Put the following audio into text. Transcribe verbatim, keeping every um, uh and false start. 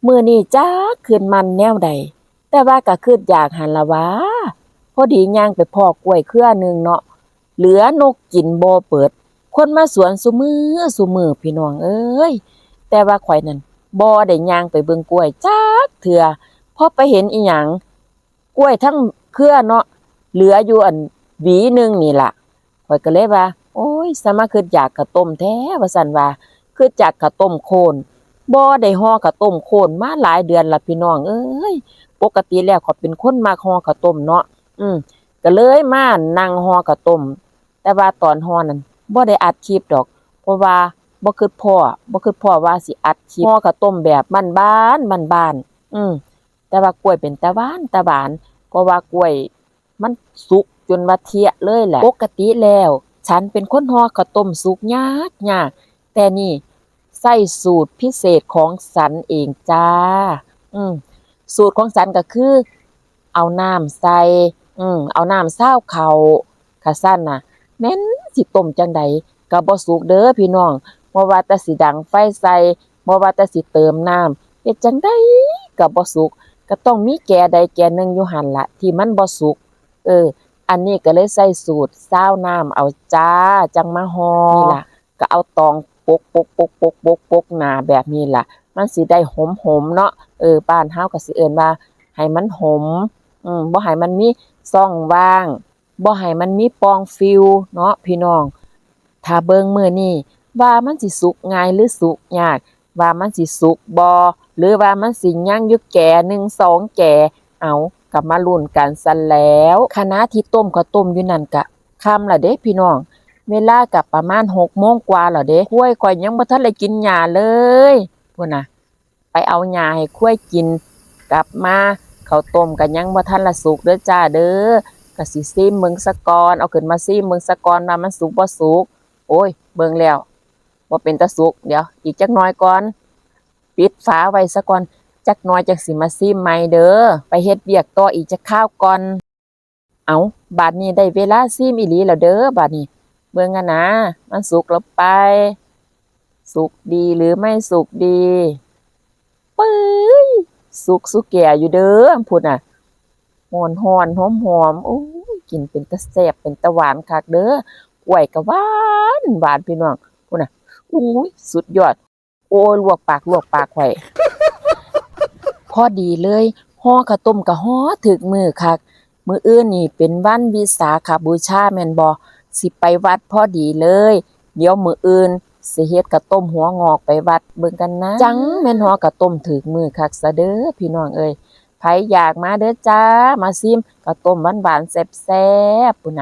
มื้อนี้จักคิดมันแนวใด แต่ว่าก็คิดอยากหั้นล่ะหวา พอดีย่างไปพ้อกล้วยเครือหนึ่งเนาะ เหลือนกกินบ่เบิด คนมาสวนซุมื้อซุมื้อพี่น้องเอ้ย แต่ว่าข้อยนั่นบ่ได้ย่างไปเบิ่งกล้วยจักเทื่อ พอไปเห็นอีหยัง กล้วยทั้งเครือเนาะ เหลืออยู่อันหวีหนึ่งนี่ล่ะ ข้อยก็เลยว่า โอ้ย สามาคิดอยากข้าวต้มแท้ ว่าซั่นว่า คิดอยากข้าวต้มโคน บ่ได้ห่อข้าวต้มโคนมาหลายเดือนละพี่น้องเอ้ย ปกติแล้วข้อยเป็นคนมักห่อข้าวต้มเนาะ อืม ก็เลยมานั่งห่อข้าวต้ม แต่ว่าตอนห่อนั่นบ่ได้อัดคลิปดอก เพราะว่าบ่คิดพ้อ บ่คิดพ้อว่าสิอัดคลิป ห่อข้าวต้มแบบบ้านๆ บ้านๆ อืม แต่ว่ากล้วยเป็นตาหวานตาหวาน เพราะว่ากล้วยมันสุกจนว่าเทะเลยแหละ ปกติแล้วฉันเป็นคนห่อข้าวต้มสุกยากยาก แต่นี่ใช้สูตรพิเศษของฉันเองจ้า อืม สูตรของฉันก็คือ เอาน้ำใส่ อืม เอาน้ำซาวเข้า คันซั้นน่ะ แม่นสิต้มจั่งใดก็บ่สุกเด้อพี่น้อง บ่ว่าแต่สิดังไฟใส่ บ่ว่าแต่สิเติมน้ำ เฮ็ดจั่งใดก็บ่สุก ก็ต้องมีแก่ใดแก่หนึ่งอยู่หั่นล่ะ ที่มันบ่สุก เออ อันนี้ก็เลยใช้สูตรซาวน้ำเอาจ้า จั่งมาห่อ นี่ล่ะ ก็เอาตองปกปกปกปกปกปกหน้าแบบนี้ล่ะ มันสิได้หอมๆ เนาะ เออ บ้านเฮาก็สิเอิ้นว่าให้มันหอม อืม บ่ให้มันมีช่องว่าง บ่ให้มันมีป่องฟิวเนาะพี่น้อง ถ้าเบิ่งมื้อนี้ว่ามันสิสุกง่ายหรือสุกยาก ว่ามันสิสุกบ่ หรือว่ามันสิยังอยู่แก่หนึ่งสองแก่ เอา ก็มาลุ้นกันซั้นแหล้ว ขณะที่ต้มข้าวต้มอยู่นั่นก็ค่ำแล้วเด้พี่น้อง เวลาก็ประมาณหกโมงกว่าแล้วเด้ ควายข้อยยังบ่ทันได้กินหญ้าเลย พุ้นน่ะ ไปเอาหญ้าให้ควายกิน กลับมา ข้าวต้มก็ยังบ่ทันละสุกเด้อจ้าเด้อ ก็สิซิมเบิ่งซะก่อน เอาขึ้นมาซิมเบิ่งซะก่อนว่ามันสุกบ่สุก โอ้ย เบิ่งแล้ว บ่เป็นตาสุก เดี๋ยว อีกจักหน่อยก่อน ปิดฝาไว้ซะก่อน จักหน่อยจั่งสิมาซิมใหม่เด้อ ไปเฮ็ดเวียกต่ออีกจักคราวก่อน เอา บาดนี้ได้เวลาซิมอีหลีแล้วเด้อ บาดนี้ เบิ่งกันนะ มันสุกแล้วไป สุกดีหรือไม่สุกดี ปึ้ย สุกสุแก่อยู่เด้อ พุ้นน่ะ ฮ้อนๆ หอมๆ โอ้ย กินเป็นตาแซ่บ เป็นตาหวานคักเด้อ กล้วยก็หวานหวานพี่น้อง พุ้นน่ะ อุ้ย สุดยอด โอ้ย ลวกปาก ลวกปากข้อย พอดีเลย ห่อข้าวต้มก็ห่อถืกมื้อคัก มื้ออื่นนี่เป็นวันวิสาขบูชาแม่นบ่ สิไปวัดพอดีเลย เดี๋ยวมื้ออื่นสิเฮ็ดข้าวต้มหัวงอกไปวัดเบิ่งกันนะ จั่งแม่นห่อข้าวต้มถืกมื้อคักซะเด้อพี่น้องเอ้ย ไผอยากมาเด้อจ้า มาซิมข้าวต้มหวานๆ แซ่บๆ พุ้นน่ะ